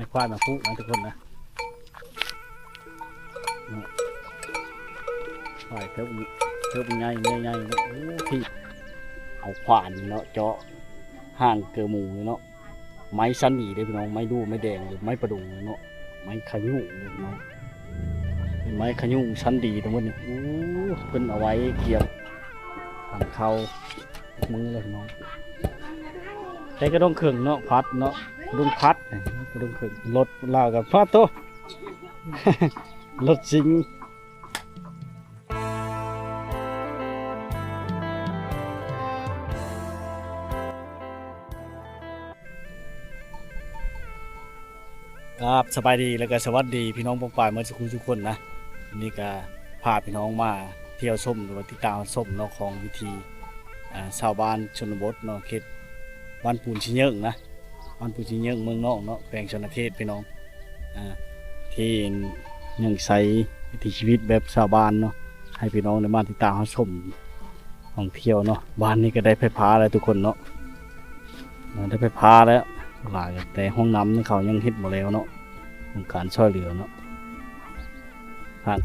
ໃຫ້ຄວາຍມາຜູກນະທຸກຄົນນະ ເນາະ ຄວາຍເທີບ ເທີບໃຫຍ່ແມ່ໃຫຍ່ເນາະ. ໂອ້ ທີ່ເອົາຂວານເນາະ ເຈາະຮ່າງເກີໝູເນາະ. ໄມ້ຊັ້ນດີເດ້ພີ່ນ້ອງ ໄມ້ດູ່ ໄມ້ແດງ ຫຼື ໄມ້ປະດູ່ເນາະ ໄມ້ຂະຫຍຸງເດ້ພີ່ນ້ອງ ເປັນໄມ້ຂະຫຍຸງຊັ້ນດີທັງໝົດນີ້. ໂອ້ ເພິ່ນເອົາໄວ້ກຽມ ຫາງເຂົ້າທຸກມື້ເລີຍພີ່ນ້ອງ. ໃສ່ກະດົງເຄິ່ງເນາະ ຜັດເນາະ ກະດົງຜັດ ກະດົງເຄິ່ງ. ລົດລາວກໍ ປາດໂທ້ ລົດຊິງ. ຄັບ ສະບາຍດີ ແລ້ວກໍສະຫວັດດີພີ່ນ້ອງປ້ອງປາຍໝົດສູ່ຜູ້ສູ່ຄົນນະ. ນີ້ກໍພາພີ່ນ້ອງມາທ່ຽວຊົມ ຫຼືວ່າຕິດຕາມຊົມເນາະ ຂອງວິຖີ ອ່າ ຊາວບ້ານຊົນນະບົດເນາະ ເຂດບ້ານປູນຊິເຍີງນະ ບ້ານປູນຊິເຍີງ ເມືອງນອກເນາະ ແຂວງສະຫວັນນະເຂດພີ່ນ້ອງ ອ່າ ທີ່ຍັງໃຊ້ວິຖີຊີວິດແບບຊາວບ້ານເນາະ ໃຫ້ພີ່ນ້ອງໄດ້ມາຕິດຕາມຮັບຊົມທ່ອງທ່ຽວເນາະ. ບ້ານນີ້ກໍໄດ້ໄຟຟ້າແລ້ວທຸກຄົນເນາະ ອ່າ ໄດ້ໄຟຟ້າແລ້ວ ຫຼາຍ ແຕ່ຫ້ອງນ້ຳນີ້ເຂົາຍັງເຮັດບໍ່ແລ້ວເນາະ ໂຄງການຊ່ວຍເຫຼືອເນາະ. ທາງ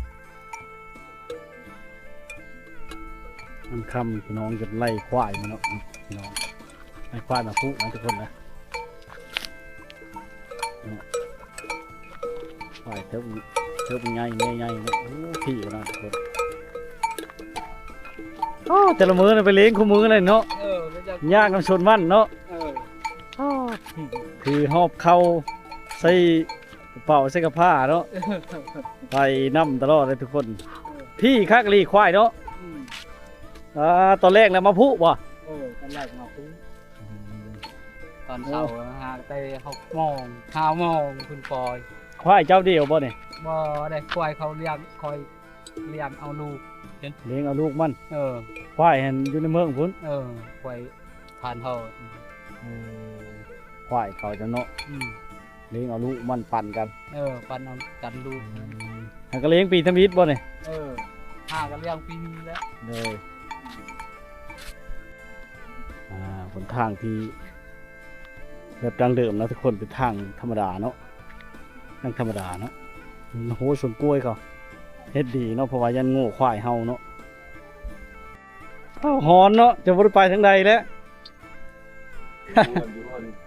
ມັນຄ່ຳ ພີ່ນ້ອງຈະໄລ່ຄວາຍມາເນາະ ພີ່ນ້ອງ ໄລ່ຄວາຍມາຜູກນະທຸກຄົນນະ ຄວາຍເທີບ ເທີບໃຫຍ່ແມ່ໃຫຍ່ເນາະ. ໂອ້ ທີ່ຂະໜາດທຸກຄົນ ໂອ້ ແຕ່ລະມື້ນະໄປລ້ຽງຄູ່ມື້ເລີຍເນາະ ເອີ ໄປຈັກ ຍ່າງນຳສວນມັນເນາະ ເອີ ໂອ້ ຖືຫອບເຂົ້າໃສ່ ກະເປົາໃສ່ກະພ້າເນາະ ໄປນຳຕະຫຼອດເລີຍທຸກຄົນ. ເອີ ທີ່ຄັກອີ່ຫຼີຄວາຍເນາະ ອືມ ອ່າ ຕອນແລງແລ້ວມາຜູກບໍ່? ເອີ ຕອນແລງມາຜູກ ອືມ ຕອນເຊົ້າ ໂອ້ ຫາແຕ່ຫົກໂມງ ຫ້າໂມງພຸ້ນປ່ອຍ. ຄວາຍເຈົ້າດຽວບໍ່ນີ້? ບໍ່ໄດ້ ຄວາຍເຂົາລ້ຽງ ຄອຍລ້ຽງເອົາລູກ ລ້ຽງເອົາລູກມັນ ເອີ ຄວາຍຫັ້ນຢູ່ໃນເມືອງພຸ້ນ ເອີ ຄວາຍຜ່ານເຮົາ ເອີ ຄວາຍເຂົາເຈົ້າເນາະ ອືມ ລ້ຽງເອົາລູກມັນປັ່ນກັນ ເອີ ປັ່ນເອົາກັນລູກ ອືມ ຫາກະລ້ຽງປີທຳອິດບໍ່ນີ້? ເອີ ຫາກະລ້ຽງປີນີ້ແຫຼະ ໂດຍ ອ່າ ຫົນທາງທີ່ແບບດັ້ງເດີມນະທຸກຄົນ ເປັນທາງທຳມະດາເນາະ ທາງທຳມະດາເນາະ. ໂອ້ ສວນກ້ວຍເຂົາເຮັດດີເນາະ ເພາະວ່າຢ້ານງົວຄວາຍເຫົ່າເນາະ. ເອົ້າ ຮ້ອນເນາະ ຈະບໍ່ໄດ້ໄປທາງໃດແລ້ວ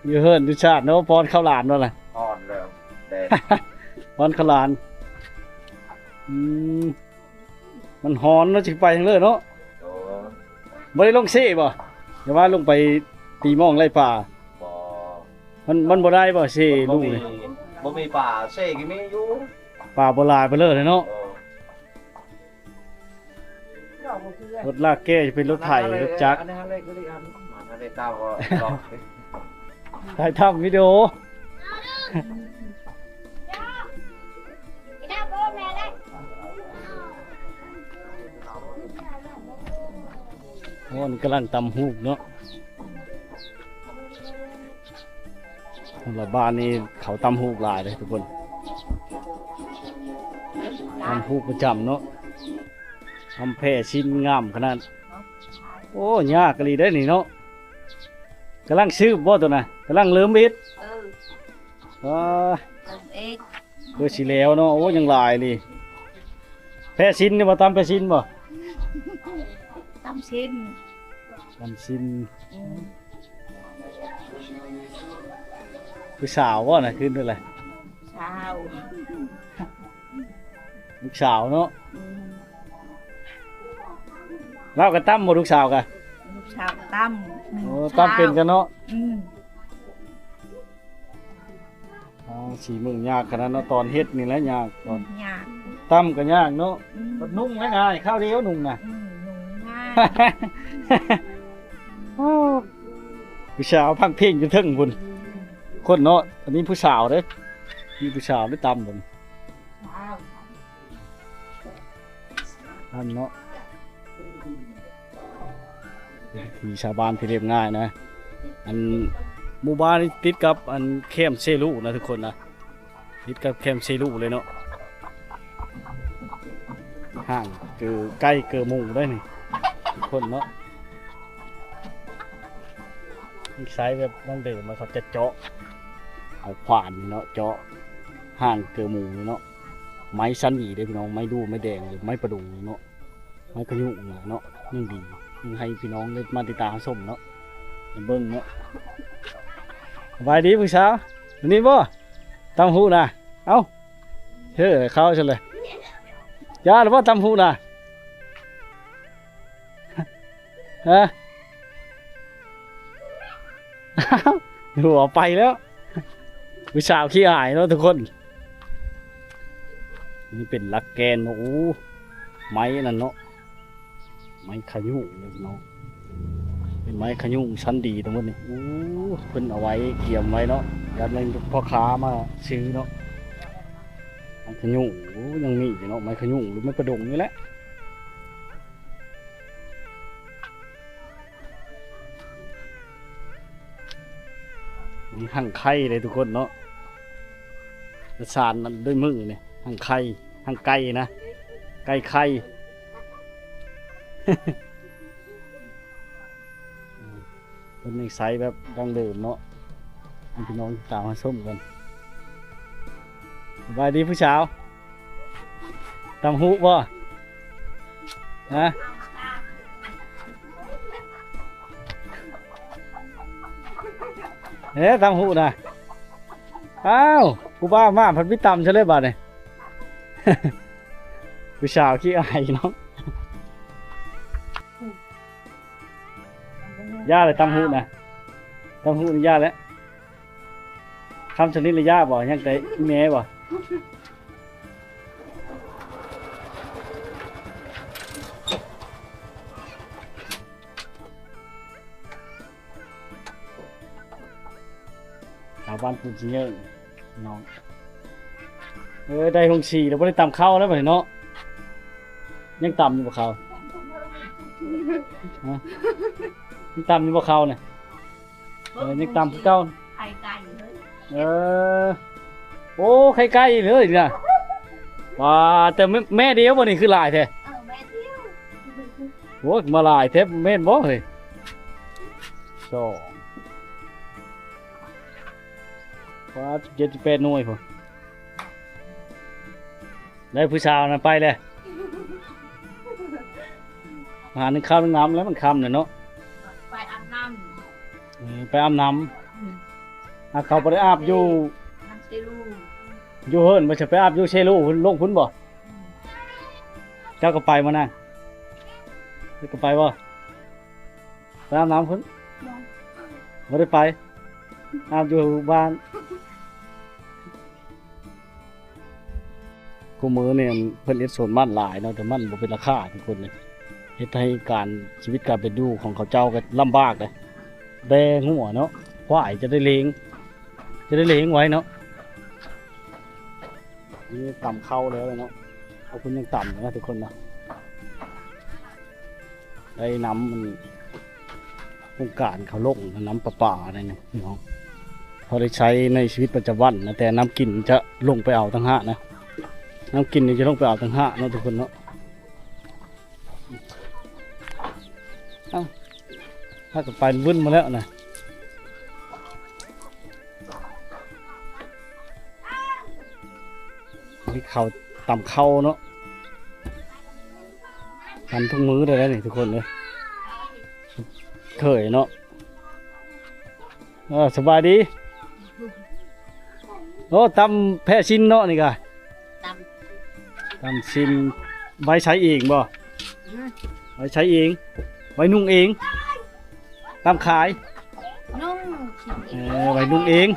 ຢູ່ເຮືອນ ຢູ່ເຮືອນ ຢູ່ເຮືອນ ຢູ່ຊານເນາະ ປ້ອນເຂົ້າຫຼານເນາະລະ ຮ້ອນແລ້ວແດດ ປ້ອນເຂົ້າຫຼານ ອືມ ມັນຮ້ອນເນາະ ຊິໄປທາງເລີເນາະ ໂອ້ ບໍ່ໄດ້ລົງເຊບໍ່? ຢ່າວ່າລົງໄປຕີມອງໄລ່ປາ ບໍ່ ມັນ ມັນບໍ່ໄດ້ບໍ່ເຊ ບໍ່ ລູກນີ້ ບໍ່ມີປາ ເຊກໍມີຢູ່ ປາບໍ່ຫຼາຍປານເລີເນາະ ເອີ ລົດລາກແກ້ຈະເປັນລົດໄຖ ລົດຈັກ ອັນນີ້ຫັ້ນເລີຍ ອັນນີ້ຫັ້ນ ອັນນີ້ຕາມກໍ ຖ່າຍທຳວິດີໂອ ໂອ້ ນີ້ກຳລັງຕຳຫູກເນາະ ຄົນລະບ້ານນີ້ເຂົາຕຳຫູກຫຼາຍເດ້ທຸກຄົນ ຕຳຫູກປະຈຳເນາະ ຕຳແຜ່ຊີ້ນງາມຂະໜາດ ໂອ້ ຍາກອີ່ຫຼີເດ້ນີ້ເນາະ ກຳລັງຊືບບໍ່ໂຕນະ ກຳລັງເລີ່ມເຮັດ ເອີ ອໍ ເລີ່ມເຮັດ ເພື່ອຊິແລ້ວເນາະ ໂອ້ ຍັງຫຼາຍອີ່ຫຼີ ແຜ່ຊີ້ນນີ້ບໍ່ ຕຳແຜ່ຊີ້ນບໍ່ ຕຳຊີ້ນ ຕຳຊີ້ນ ອືມ ຜູ້ສາວບໍ່ນະ ຄືນນັ້ນແຫຼະ ສາວ ລູກສາວເນາະ ອືມ ລາວກໍຕຳບໍ່ ລູກສາວກະ ລູກສາວຕຳ ໂອ້ ຕຳເປັນກັນເນາະ ອືມ ອໍ ສີມືຍາກຂະໜາດເນາະ ຕອນເຮັດນີ້ແຫຼະຍາກ ຕອນຍາກ ຕຳກໍຍາກເນາະ ອືມ ບັດນຸ່ງແລ້ວງ່າຍ ຄາວດຽວນຸ່ງນະ ອືມ ນຸ່ງງ່າຍ ໂອ້ ຜູ້ສາວຟັງເພງຢູ່ເທິງພຸ້ນ ຄົນເນາະ ອັນນີ້ຜູ້ສາວເດ້ ມີຜູ້ສາວໄດ້ຕຳພຸ້ນ ສາວ ອັນເນາະ ວິຖີຊາວບ້ານທີ່ລຽບງ່າຍນະ ອັນ ໝູ່ບ້ານນີ້ຕິດກັບອັນແຄມເຊລຸນະທຸກຄົນນະ ຕິດກັບແຄມເຊລຸເລີຍເນາະ ຫ່າງເກີ ໃກ້ເກີໝູ່ໄດ໋ນີ້ ທຸກຄົນເນາະ ນິໄສແບບດັ້ງເດີມ ເຂົາຈະເຈາະ ເອົ ຂວານນີ້ເນາະ ເຈາະຮ່າງເກືອໝູນີ້ເນາະ. ໄມ້ຊັ້ນດີເດ້ພີ່ນ້ອງ ໄມ້ດູ່ ໄມ້ແດງ ຫຼື ໄມ້ປະດົງນີ້ເນາະ ໄມ້ຂະຍຸງນະເນາະ ຍັງດີ ຍັງໃຫ້ພີ່ນ້ອງໄດ້ມາຕິດຕາມຮັບຊົມເນາະ ໄດ້ເບິ່ງເນາະ. ສະບາຍດີຜູ້ສາວ ນີ້ບໍ່ ຕຳຫຸນະ? ເອົ້າ ເຮີ້ ເຂົ້າຊັ້ນເລີຍ ຢ່າລະບໍ່ ຕຳຫຸນະ? ຮະ ຫົວໄປແລ້ວ ຜູ້ສາວຂີ້ອາຍເນາະທຸກຄົນ. ນີ້ເປັນຫຼັກແກນເນາະ ໂອ້ ໄມ້ອັນນັ້ນເນາະ ໄມ້ຂະຍຸງເນາະ ເປັນໄມ້ຂະຍຸງຊັ້ນດີທັງໝົດນີ້. ໂອ້ ເພິ່ນເອົາໄວ້ກຽມໄວ້ເນາະ ຢ້ານແມ່ນພໍ່ຄ້າມາຊື້ເນາະ. ໄມ້ຂະຍຸງ ໂອ້ ຍັງມີຢູ່ເນາະ ໄມ້ຂະຍຸງ ຫຼື ໄມ້ປະດົງນີ້ແຫຼະ. ມີຮັງໄຂ່ເດ້ທຸກຄົນເນາະ ປະສານນັ້ນດ້ວຍມືນີ້ ຮັງໄຂ່ ຮັງໄກ່ນະ ໄກ່ໄຂ່. ເພິ່ນຍັງໃຊ້ແບບດັ້ງເດີມເນາະ ໃຫ້ພີ່ນ້ອງຕາມມາຊົມກັນ. ສະບາຍດີຜູ້ສາວ ຕຳຫຸບໍ່? ຮະ ເອີ ຕຳຫຸນະ. ອ້າວ ຜູ້ບ່າວມາພັດມີຕຳຊະເລີຍບາດນີ້ ຜູ້ສາວຂີ້ອາຍເນາະ. ຢ່າເລີຍ ຕຳຫຸນະ ຕຳຫຸນີ້ຢ່າແລ້ວ. ຄຳຊະນິດລະຢາບໍ່ ຍັງແຕ່ອີແມ່ບໍ່? ຊາວບ້ານປູນຊິເຍີ້ ນ້ອງ ເອີ ໄດ້ໂຮງສີແລ້ວ ບໍ່ໄດ້ຕຳເຂົ້າແລ້ວບັດນີ້ເນາະ. ຍັງຕຳຢູ່ບໍ່ເຂົ້າ? ຮະ ຍັງຕຳຢູ່ບໍ່ເຂົ້ານີ້? ເອີ ຍັງຕຳຄືເກົ່າ ໄຂ່ໄກ່ເລີຍ. ເອີ ໂອ້ ໄຂ່ໄກ່ເລີຍນະ. ວ້າ ແຕ່ແມ່ ແມ່ດຽວບໍ່ນີ້ ຄືຫຼາຍແທ້? ເອີ ແມ່ດຽວ. ໂອ້ຍ ມາຫຼາຍແທ້ ແມ່ນບໍ່ເຮີ້ຍ? ສອງ ວ້າ ສິບເຈັດ ສິບແປດ ໜ່ວຍພຸ້ນ. ໄດ້ຜູ້ສາວນັ້ນໄປແລ້ວ ຫາໜຶ່ງເຂົ້າໜຶ່ງນ້ຳແລ້ວ ມັນຄ່ຳແລ້ວເນາະ. ໄປອາບນ້ຳ ເອີ ໄປອາບນ້ຳ. ອືມ ຫາກເຂົາບໍ່ໄດ້ອາບຢູ່ ນ້ຳເຊລູ ຢູ່ເຮືອນ ບໍ່ໃຊ່ໄປອາບຢູ່ເຊລູພຸ້ນ ລົງພຸ້ນບໍ່? ອືມ ເຈົ້າກໍໄປມື້ນັ້ນ ເຈົ້າກໍໄປບໍ່? ໄປອາບນ້ຳພຸ້ນ? ບໍ່ ບໍ່ໄດ້ໄປ ອາບຢູ່ບ້ານ. ຄູ່ມື້ນີ້ເພິ່ນເຮັດສວນມັນຫຼາຍເນາະ ແຕ່ມັນບໍ່ເປັນລາຄາທຸກຄົນເລີຍ ເຮັດໃຫ້ການ ຊີວິດການເປັນຢູ່ຂອງເຂົາເຈົ້າກໍລຳບາກເດ້. ແບງົວເນາະ ຄວາຍຈະໄດ້ເລງ ຈະໄດ້ເລງໄວ້ເນາະ. ນີ້ຕຳເຂົ້າແລ້ວເນາະ ເຂົາເພິ່ນຍັງຕຳຢູ່ນະທຸກຄົນນະ. ໄດ້ນ້ຳ ໂຄງການເຂົາລົງ ນ້ຳປະປານີ້ພີ່ນ້ອງ ພໍໄດ້ໃຊ້ໃນຊີວິດປະຈຳວັນນະ ແຕ່ນ້ຳກິນຈະລົງໄປເອົາຕ່າງຫາກນະ ນ້ຳກິນນີ້ຈະລົງໄປເອົາຕ່າງຫາກເນາະທຸກຄົນເນາະ. ເອົ້າ ພາກັນໄປວຶ້ນມາແລ້ວນະ. ນີ້ເຂົ້າ ຕຳເຂົ້າເນາະ ຕຳທຸກມື້ເລີຍນະນີ້ທຸກຄົນເອີຍ ເຄີຍເນາະ. ເອີ ສະບາຍດີ. ໂອ້ ຕຳແພະຊິນເນາະນີ້ກະ ຕຳ ຕຳຊິນ ໄວ້ໃຊ້ເອງບໍ່? ອືມ ໄວ້ໃຊ້ເອງ ໄວ້ນຸ່ງເອງ ຕຳຂາຍ ນຸ່ງ ເອີ ໄວ້ນຸ່ງເອງ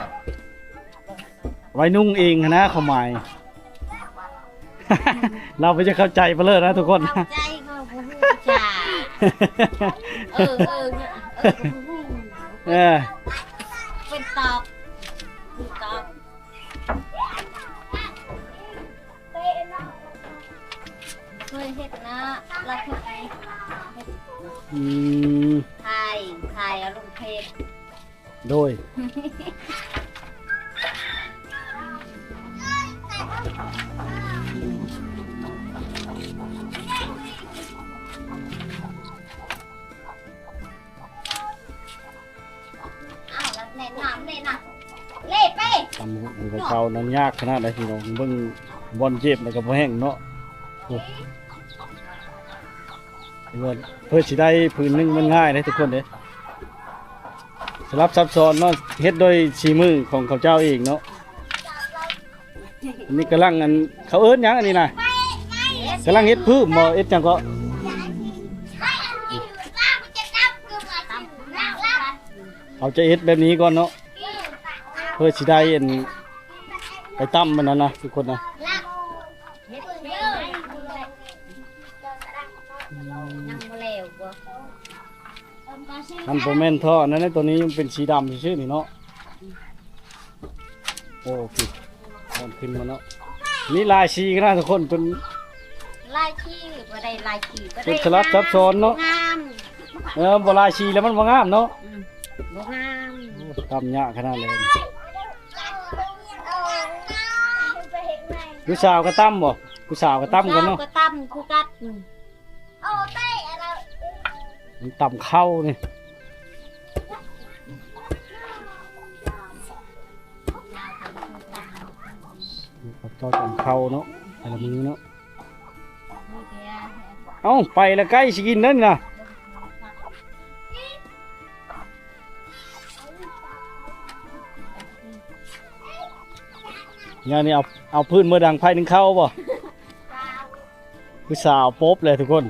ໄວ້ນຸ່ງເອງຫັ້ນນະ ຄວາມໝາຍ ລາວບໍ່ຈະເຂົ້າໃຈປານເລີນະທຸກຄົນ ເຂົ້າໃຈກໍບໍ່ຮູ້ຈາ ເອີ ເອີ ເອີ ກໍບໍ່ຮູ້ ເອີ ເປັນຕອກ ເປັນຕອກ. ເຄີຍເຮັດນະ ລາວເຮັດ ເຮັດ ອືມ ຖ່າຍ ຖ່າຍເອົາລົງເພຈ ໂດຍ ອ້າວ ແນະນຳ ແນະນຳ ເລໄປ ຕຳ ຂອງເຂົານັ້ນຍາກຂະໜາດໃດພີ່ນ້ອງ ເບິ່ງບ່ອນເຈັບແລ້ວກໍບໍ່ແຫ້ງເນາະ. ໂອ້ ເພື່ອຊິໄດ້ຜືນໜຶ່ງມັນງ່າຍເດ້ທຸກຄົນເດ້ ສະຫຼັບຊັບຊ້ອນເນາະ ເຮັດໂດຍສີມືຂອງເຂົາເຈົ້າເອງເນາະ. ອັນນີ້ກຳລັງ ອັນ ເຂົາເອີ້ນຫຍັງອັນນີ້ນະ? ກຳລັງເຮັດພື້ມບໍ່ ເຮັດຫຍັງເກາະ? ເຂົາຈະເຮັດແບບນີ້ກ່ອນເນາະ ເພື່ອຊິໄດ້ອັນ ໄປຕຳມັນນັ້ນນະທຸກຄົນນະ. ຍັງບໍ່ແລ້ວບໍ່? ມັນບໍ່ແມ່ນທໍ່ອັນນັ້ນເດ້ ໂຕນີ້ມັນເປັນສີດຳຊື່ໆນີ້ເນາະ. ໂອ້ ໂອເຄ ມັນຂຶ້ນມາເນາະ ມີຫຼາຍສີຂະໜາດທຸກຄົນ ຈົນຫຼາຍສີ ບໍ່ໄດ້ຫຼາຍສີ ຈົນສະຫຼັບຊັບຊ້ອນເນາະ ງາມ. ເອີ ບໍ່ຫຼາຍສີແລ້ວມັນບໍ່ງາມເນາະ. ອືມ ບໍ່ງາມ. ໂອ້ ຕຳຍາກຂະໜາດເລີຍ. ຜູ້ສາວກໍຕຳບໍ່? ຜູ້ສາວກໍຕຳກັນເນາະ ຜູ້ສາວກໍຕຳຄືກັນ. ມັນຕຳເຂົ້ານີ້ ເຈົ້າຕຳເຂົ້າເນາະ ແຕ່ລະມື້ເນາະ. ເອົ້າ ໄປລະ ໄກ່ຊິກິນນັ້ນນະ. ຍາມນີ້ເອົາ ເອົາພື້ນເມືອດັງໄຟໜຶ້ງເຂົ້າບໍ່? ຜູ້ສາວປົບເລີຍທຸກຄົນ.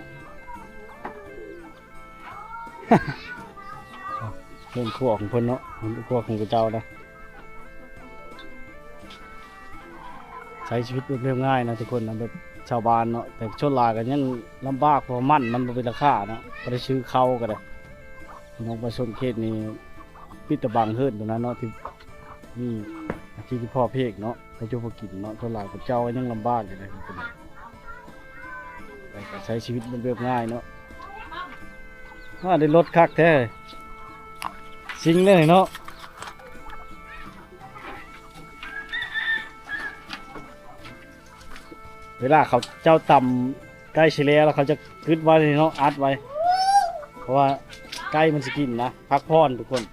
ເຮືອນຄົວຂອງເພິ່ນເນາະ ເຮືອນຄົວຂອງເຂົາເຈົ້ານະ ໃຊ້ຊີວິດແບບລຽບງ່າຍນະທຸກຄົນນະ ແບບຊາວບ້ານເນາະ ແຕ່ສ່ວນຫຼາຍກໍຍັງລຳບາກ ເພາະວ່າມັນ ມັນບໍ່ເປັນລາຄາເນາະ ບໍ່ໄດ້ຊື້ເຂົ້າກໍໄດ້. ພີ່ນ້ອງປະຊາຊົນເຂດນີ້ ມີແຕ່ບາງເຮືອນເທົ່ານັ້ນເນາະ ທີ່ມີອາຊີບທີ່ພໍພຽງເນາະ ພໍຢູ່ພໍກິນເນາະ ສ່ວນຫຼາຍເຂົາເຈົ້າຍັງລຳບາກຢູ່ເດ້ ແຕ່ກໍໃຊ້ຊີວິດແບບລຽບງ່າຍເນາະ. ອາ ໄດ້ລົດຄັກແທ້ ຊິງເລີຍເນາະ. ເວລາເຂົາເຈົ້າຕຳໃກ້ຊິແລ້ວ ແລ້ວເຂົາຈະກຶດໄວ້ເນາະ ອັດໄວ້ ເພາະວ່າໃກ້ມັນຊິກິນນະ. ພັກຜ່ອນທຸກຄົນ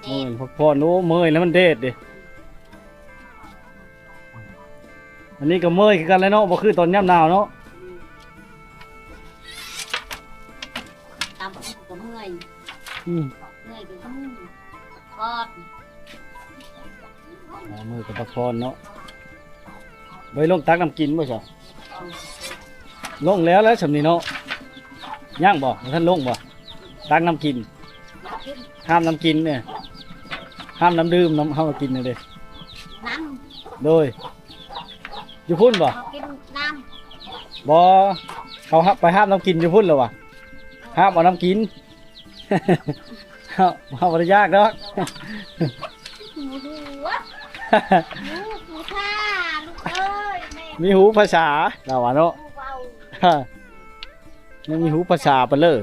ໂອ້ຍ ພັກຜ່ອນ. ໂອ້ ເມື່ອຍແລ້ວ ມັນແດດເດ້. ອັນນີ້ກໍເມື່ອຍຄືກັນແຫຼະເນາະ ບໍ່ຄືຕອນຍາມໜາວເນາະ. ຕຳກໍເມື່ອຍ ອືມ ເມື່ອຍກໍ ອືມ ຄອດ ອ່າ ມື້ກໍພັກຜ່ອນເນາະ. ບໍ່ໄດ້ລົງຕັກນ້ຳກິນບໍ່ຊະ? ລົງແລ້ວແຫຼະຊ່ຳນີ້ເນາະ. ຍັງບໍ່? ບໍ່ທັນລົງບໍ່? ຕັກນ້ຳກິນ ຫ້າມນ້ຳກິນເດ້ ຫ້າມນ້ຳດື່ມ ນ້ຳ ຫ້າມນ້ຳກິນເດ້. ນ້ຳ ໂດຍ ຢູ່ພຸ້ນບໍ່? ເຮົາກິນນ້ຳ ບໍ່ ເຂົາຮັບ ໄປຫ້າມນ້ຳກິນຢູ່ພຸ້ນແລ້ວຫວາ? ຫ້າມເອົານ້ຳກິນ. ເຮົາ ເຮົາບໍ່ໄດ້ຢາກດອກ. ໝູຫົວ ໝູ ໝູທ່າລູກເອີຍ ແມ່ ມີຫູພາສາລາວວ່າເນາະ. ຫູເວົ້າ ຍັງມີຫູພາສາປານເລີ.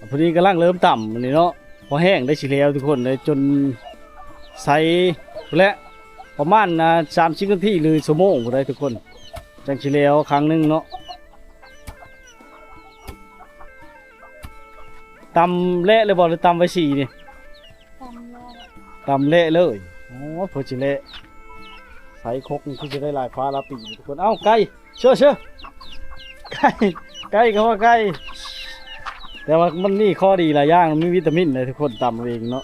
ພໍດີກຳລັງເລີ່ມຕຳອັນນີ້ເນາະ ພໍແຫ້ງໄດ້ຊິແລ້ວທຸກຄົນເອີຍ ຈົນໃສພຸ້ນແຫຼະ ປະມານ ອ່າ ສາມສິບນາທີ ຫຼື ຊົ່ວໂມງພຸ້ນໃດ໋ທຸກຄົນ ຈັ່ງຊິແລ້ວຄັ້ງໜຶ່ງເນາະ. ຕຳແລະເລີຍບໍ່ ຫຼື ຕຳໄວ້ສີນີ້? ຕຳແລະ ຕຳແລະເລີຍ. ໂອ້ ເພິ່ນຊິແລະ ໃສ່ຄົກນີ້ຄືຈະໄດ້ຫຼາຍຟ້າຫຼາຍປີທຸກຄົນ. ເອົ້າ ໄກ່ ເຊີ ເຊີ ໄກ່ ໄກ່ກໍວ່າໄກ່ ແຕ່ວ່າມັນມີຂໍ້ດີຫຼາຍຢ່າງ ມັນມີວິຕາມິນເດ້ທຸກຄົນ ຕຳເອົາເອງເນາະ.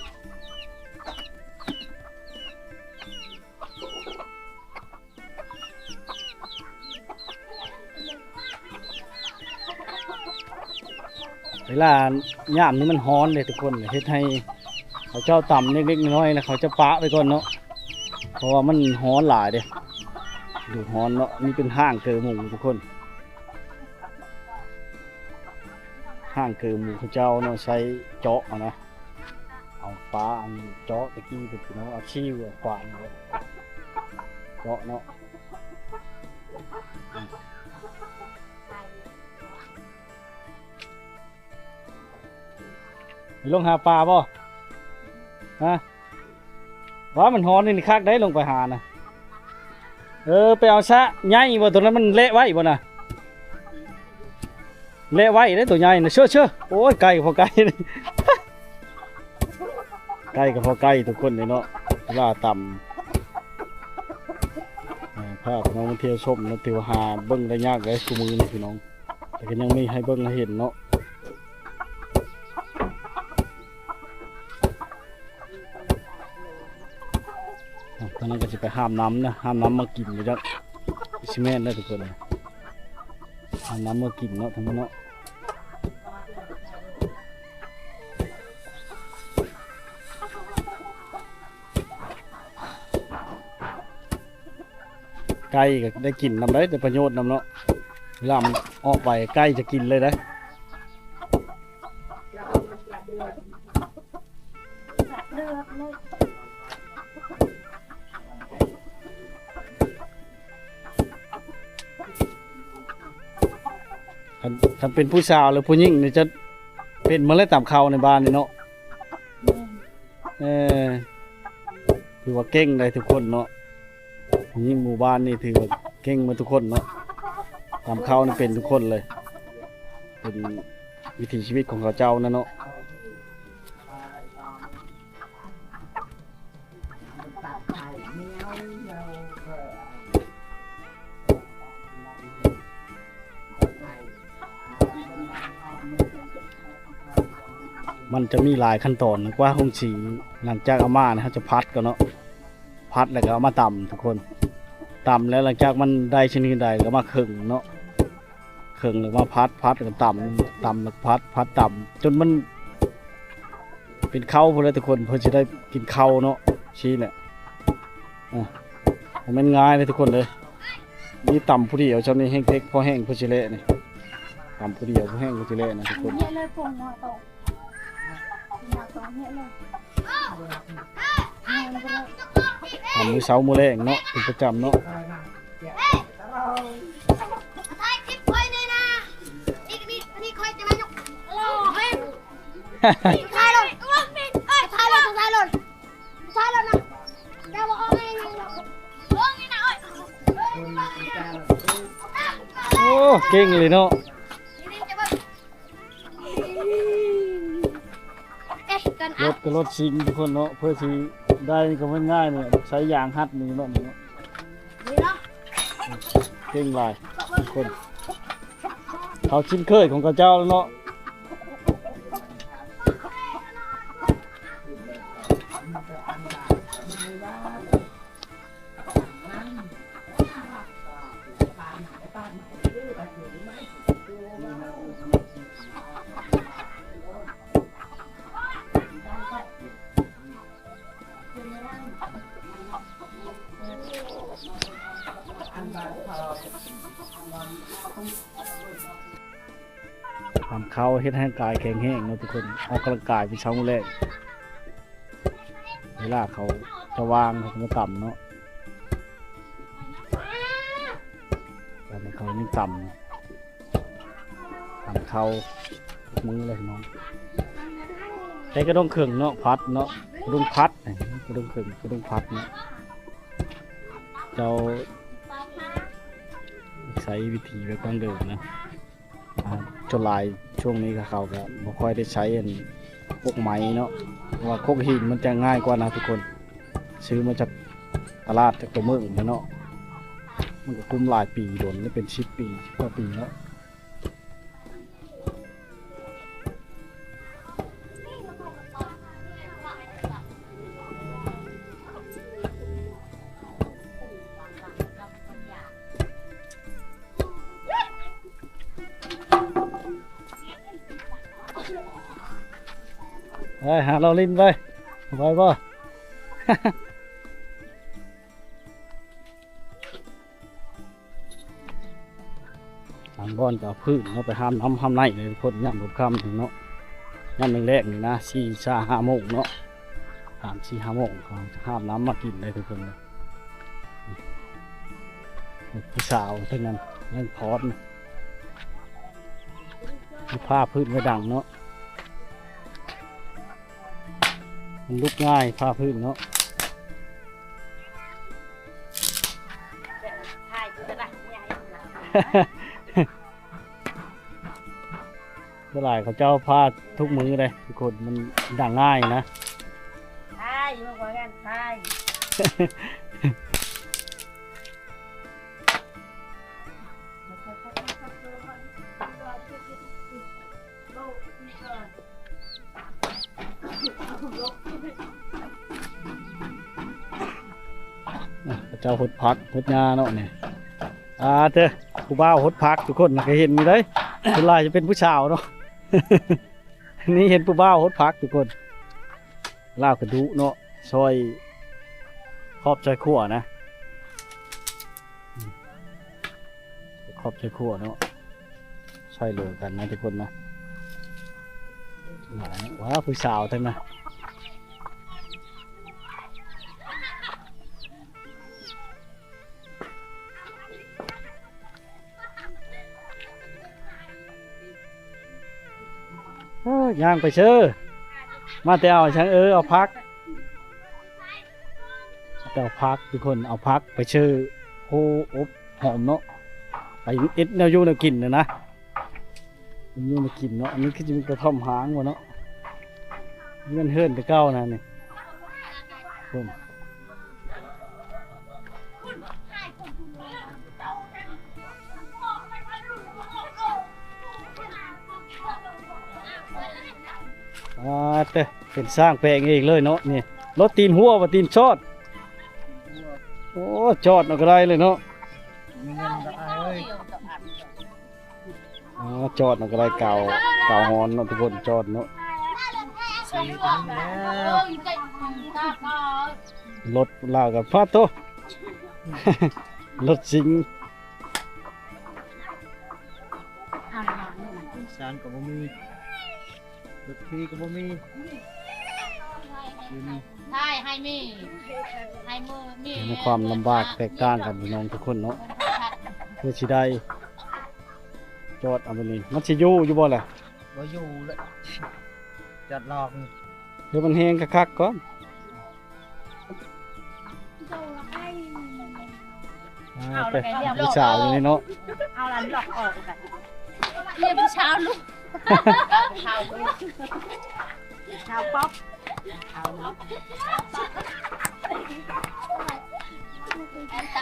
ເວລາຍາມນີ້ມັນຮ້ອນເດ້ທຸກຄົນ ເຮັດໃຫ້ເຂົາເຈົ້າຕຳເລັກໆນ້ອຍໆ ແລ້ວເຂົາຈະປະໄວ້ກ່ອນເນາະ ເພາະວ່າມັນຮ້ອນຫຼາຍເດ້ ລະດູຮ້ອນເນາະ. ນີ້ເປັນຫ້າງເກີໝູທຸກຄົນ ຫ້າງເກີໝູເຂົາເຈົ້າເນາະ ໃຊ້ເຈາະຫັ້ນນະ ເອົາປາອັນເຈາະ ແຕ່ກີ້ເພິ່ນເອົາຄິວ ເອົາຂວານເຈາະເນາະ. ໄປລົງຫາປາບໍ່? ຮະ? ວ່າມັນຮ້ອນນີ້ຄັກໄດ໋ ລົງໄປຫານະ. ເອີ ໄປເອົາສະໃຫຍ່ບໍ່? ໂຕນັ້ນມັນແລະໄວ້ບໍ່ນະ? ແລະໄວເດ້ ໂຕໃຫຍ່ນະ ເຊີໆ. ໂອ້ຍ ໄກ່ກໍພໍໄກ່ ໄກ່ກໍພໍໄກ່ທຸກຄົນເດ້ເນາະ ເວລາຕຳ. ອ່າ ພາພີ່ນ້ອງມາທ່ຽວຊົມເນາະ ຖືວ່າຫາເບິ່ງໄດ້ຍາກເດ້ ຄູ່ມື້ນີ້ພີ່ນ້ອງ ແຕ່ກໍຍັງມີໃຫ້ເບິ່ງໃຫ້ເຫັນເນາະ. ອ່ະ ທາງນັ້ນກໍຊິໄປຫາບນ້ຳນະ ຫາບນ້ຳມາກິນບໍ່ຈັກ ຊິແມ່ນເດີທຸກຄົນ ຫາບນ້ຳມາກິນເນາະ ທາງນັ້ນເນາະ. ໄກ່ກໍໄດ້ກິນນຳໄດ໋ ໄດ້ປະໂຫຍດນຳເນາະ ເວລາມັນອອກໄປໄກ່ຈະກິນເລີຍໄດ໋. ຄັນ ຄັນເປັນຜູ້ສາວ ຫຼື ຜູ້ຍິງນີ້ຈະເປັນໝົດແລ້ວຕຳເຂົ້າໃນບ້ານນີ້ເນາະ. ແມ່ນ ເອີ ຖືວ່າເກັ່ງໄດ໋ທຸກຄົນເນາະ ຍິງໝູ່ບ້ານນີ້ຖືວ່າເກັ່ງໝົດທຸກຄົນເນາະ ຕຳເຂົ້ານີ້ເປັນທຸກຄົນເລີຍ ເປັນວິຖີຊີວິດຂອງເຂົາເຈົ້ານະເນາະ. ມັນຈະມີຫຼາຍຂັ້ນຕອນ ກວ່າຫົງສີ ຫຼັງຈາກເອົາມານີ້ ເຮົາຈະຜັດກ່ອນເນາະ ຜັດແລ້ວກໍເອົາມາຕຳທຸກຄົນ ຕຳແລ້ວຫຼັງຈາກມັນໄດ້ຊະນິດໃດກໍມາເຄິ່ງເນາະ ເຄິ່ງແລ້ວມາຜັດ ຜັດແລ້ວກໍຕຳ ຕຳແລ້ວກໍຜັດ ຜັດຕຳ ຈົນມັນເປັນເຂົ້າພຸ້ນແຫຼະທຸກຄົນ ເພິ່ນຊິໄດ້ກິນເຂົ້າເນາະ ຊີ້ແຫຼະ. ອ່ະ ບໍ່ແມ່ນງ່າຍເດ້ທຸກຄົນເດີ ນີ້ຕຳຜູ້ດຽວຊ່ຳນີ້ແຮງເທັກພໍແຮງເພິ່ນຊິແລະນີ້ ຕຳຜູ້ດຽວພໍແຮງເພິ່ນຊິແລະນະທຸກຄົນ. ເຮັດເລີຍ ປຸງມາຕໍ່ ມາຕໍ່ເຮັດເລີຍ ຕຳມື້ເຊົ້າມື້ແລງເນາະ ເປັນປະຈຳເນາະ. ຖ່າຍຄລິບຂ້ອຍແດ່ນະ ນີ້ ນີ້ ນີ້ຂ້ອຍຈະມາຍົກ ລໍເຮັດ ຖ່າຍລົງ ຖ່າຍລົງ ຖ່າຍລົງ ຖ່າຍລົງນະ ແຕ່ວ່າອອກເອງ ໂອ້ ເກັ່ງເລີຍເນາະ. ເອະ ກັນ ລົດກໍລົດຊິງທຸກຄົນເນາະ ເພື່ອຊິໄດ້ກໍບໍ່ງ່າຍນີ້ ໃຊ້ຢາງຮັດນີ້ເນາະ ນີ້ເນາະ ນີ້ເນາະ ເກັ່ງຫຼາຍທຸກຄົນ ເຂົາຊິນເຄີຍຂອງເຂົາເຈົ້າແລ້ວເນາະ. ຕຳເຂົ້າເຮັດໃຫ້ຮ່າງກາຍແຂງແຮງເນາະທຸກຄົນ ອອກກຳລັງກາຍເປັນເຊົ້າມື້ແລງ ເວລາເຂົາສະຫວ່າງເຂົາກໍມາຕຳເນາະ ຕອນນີ້ເຂົາຍັງຕຳ ຕຳເຂົ້າທຸກມື້ເລີຍເນາະ ໃສ່ກະດ້ງເຄິ່ງເນາະ ຜັດເນາະ ກະດ້ງຜັດ ກະດ້ງເຄິ່ງ ກະດ້ງຜັດເນາະ ເຈົ້າໃຊ້ວິທີແບບດັ້ງເດີມນະ. ອ່າ ສ່ວນຫຼາຍຊ່ວງນີ້ກໍເຂົາກໍບໍ່ຄ່ອຍໄດ້ໃຊ້ອັນ ຄົກໄມ້ເນາະ ເພາະວ່າຄົກຫີນມັນຈະງ່າຍກວ່ານະທຸກຄົນ ຊື້ມາຈາກຕະຫຼາດຈາກຕົວເມືອງພຸ້ນແຫຼະເນາະ ມັນກໍກຸ້ມຫຼາຍປີ ດົນ ເປັນສິບປີ ສິບກວ່າປີແລ້ວ. ໄປຫາເລາຫຼິ້ນໄປ ໄປບໍ່? ທາງບ່ອນກໍເອົາພື້ນເນາະ ໄປຫາບນ້ຳຫາບໃນເລີຍທຸກຄົນ ຍາມຄ່ຳໆນີ້ເນາະ ຍາມແລງໆນີ້ນະ ສີ່ ຫ້າໂມງເນາະ ສາມ ສີ່ ຫ້າໂມງ ເຂົາຈະຫາບນ້ຳມາກິນເລີຍທຸກຄົນເລີຍ. ຜູ້ສາວທັງນັ້ນຍັງພອດນະ ມີຜ້າພື້ນໄວ້ດັງເນາະ ມັນລຸກງ່າຍຜ້າພື້ນເນາະ. ຖ່າຍຢູ່ກະໄດ້ ເມຍໃຫ້ດູນະ. ສ່ວນຫຼາຍເຂົາເຈົ້າພາທຸກມື້ເດ້ທຸກຄົນ ມັນດັງງ່າຍນະ. ໃຊ່ ເພາະວ່າງານຂາຍ ອ່ະ ເຂົາເຈົ້າຫົດຜັກຫົດຫຍ້າເນາະນີ້. ອ່າ ເຕີ ຜູ້ບ່າວຫົດຜັກ ທຸກຄົນກໍເຫັນຢູ່ເດ້. ສ່ວນຫຼາຍຈະເປັນຜູ້ສາວເນາະ. ນີ້ເຫັນຜູ້ບ່າວຫົດຜັກ ທຸກຄົນ. ລາວກະດຸເນາະ ຊ່ອຍຄອບຊ່ອຍຄົວນະ ຄອບຊ່ອຍຄົວເນາະ ຊ່ອຍເຫຼືອກັນນະທຸກຄົນນະ. ວ້າ ຜູ້ສາວທັງນັ້ນ. ເອີ ຍ່າງໄປເຊີ ມາແຕ່ເອົາຫຍັງ ເອີ ເອົາຜັກ ແຕ່ເອົາຜັກ ທຸກຄົນ ເອົາຜັກໄປເຊີ. ໂອ້ ອົບຫອມເນາະ ໄປເຮັດແນວຢູ່ແນວກິນນະນະ. ມັນຢູ່ມາກິນເນາະ. ອັນນີ້ຄືຈະເປັນກະທ່ອມຮ້າງບໍ່ເນາະ? ເຮືອນເຮືອນແຕ່ເກົ່ານະນີ້ ເບິ່ງ. ອ່າ ແຕ່ເປັນສ້າງແປງເອງເລີຍເນາະນີ້. ລົດຕີນຮົ່ວບໍ່ ຕີນຊອດ? ໂອ້ ຈອດເອົາກໍໄດ້ເລີຍເນາະ. ມີເງິນກໍເອົາເລີຍ. ອໍ ຈອດເນາະ ກໍໄດ້ກາວ ກາວຮ້ອນເນາະທຸກຄົນ ຈອດເນາະ. ລົດລາວກັບ ປາດໂທ້ ລົດຊິງ ສານກໍບໍ່ມີ. ລົດຂີ່ກໍບໍ່ມີ. ຖ່າຍໃຫ້ແມ່ ໃຫ້ມືແມ່ ໃນຄວາມລຳບາກແຕກຕ່າງກັນພີ່ນ້ອງທຸກຄົນເນາະ ເພື່ອຊິໄດ້ຈອດເອົາແບບນີ້. ມັນຊິຢູ່ ຢູ່ບໍ່ລະ? ບໍ່ຢູ່ລະ ຈອດລອກ ເພື່ອມັນແຮງຄັກໆກ່ອນ. ອ່າ ໄປ ຜູ້ສາວຢູ່ນີ້ເນາະ ເອົາລະລັອກອອກ ລຽກຜູ້ສາວລູກ ສາວລູກ ສາວປັອບ ສາ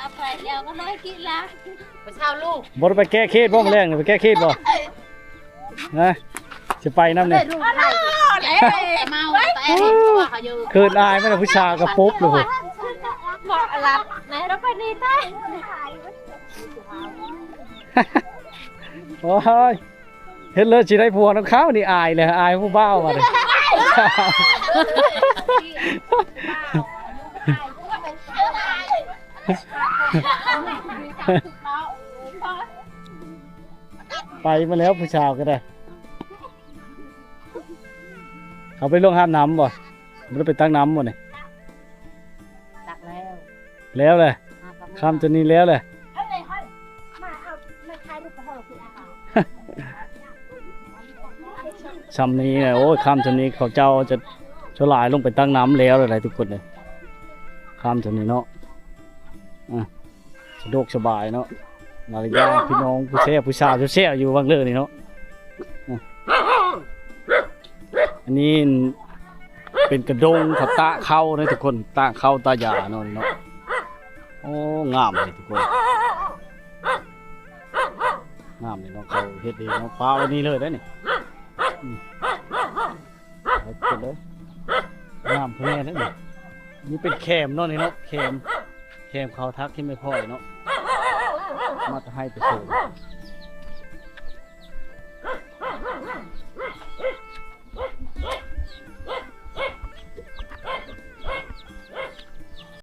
ວໄປແລ້ວກໍນ້ອຍກິລາ ສາວລູກ. ບໍ່ໄດ້ໄປແກ້ເຂດບໍ່ ມື້ແລງນີ້ ໄປແກ້ເຂດບໍ່? ຮະ ຊິໄປນຳນີ້ ເມາແຕ່ເຫັນຕົວເຂົາຢູ່ ເຂີນອາຍມາແລ້ວ ຜູ້ສາວກໍປຸບເລີຍ. ເມາະລັດແມ່ນໄປນີ້ແທ້ ໂອ້ຍ ເຮັດເລີຍຊິໄດ້ຜົວນຳເຂົານີ້ ອາຍແລ້ວ ອາຍຜູ້ບ່າວບັດນີ້. ໄປມາແລ້ວຜູ້ສາວກໍໄດ້. ເຂົາໄປລົງຫາບນ້ຳບໍ່? ບໍ່ໄດ້ໄປຕັກນ້ຳບໍ່ນີ້? ຕັກແລ້ວ ແລ້ວແຫຼະ ຄ່ຳຈົນນີ້ແລ້ວແຫຼະ. ຊ່ຳນີ້ນະ ໂອ້ຍ ຄ່ຳຊ່ຳນີ້ເຂົາເຈົ້າຈະ ສ່ວນຫຼາຍລົງໄປຕັກນ້ຳແລ້ວແຫຼະທຸກຄົນເອີຍ. ຄ່ຳຊ່ຳນີ້ເນາະ ອ່າ ສະດວກສະບາຍເນາະ ມາລະຍາດພີ່ນ້ອງຜູ້ແຊວ ຜູ້ສາວແຊວຢູ່ຫວ່າງເລີນີ້ເນາະ. ອືມ ອັນນີ້ເປັນກະດົງເຂົາຕາເຂົ້າເນາະທຸກຄົນ ຕາເຂົ້າຕາຢາເນາະນີ້ເນາະ. ໂອ້ ງາມເດທຸກຄົນ ງາມເດເນາະ ເຂົາເຮັດເອງເນາະ ປະໄວ້ນີ້ເລີຍໄດ໋ນີ້. ອືມ ເອົາຂຶ້ນເລີຍ ງາມຂະແໜງເດ້ນີ້. ນີ້ເປັນແຄມເນາະນີ້ເນາະ ແຄມ ແຄມເຂົາທັກທີ່ໄມ້ພ້ອຍເນາະ ມາແຕ່ໄຮ່ແຕ່ສວນ.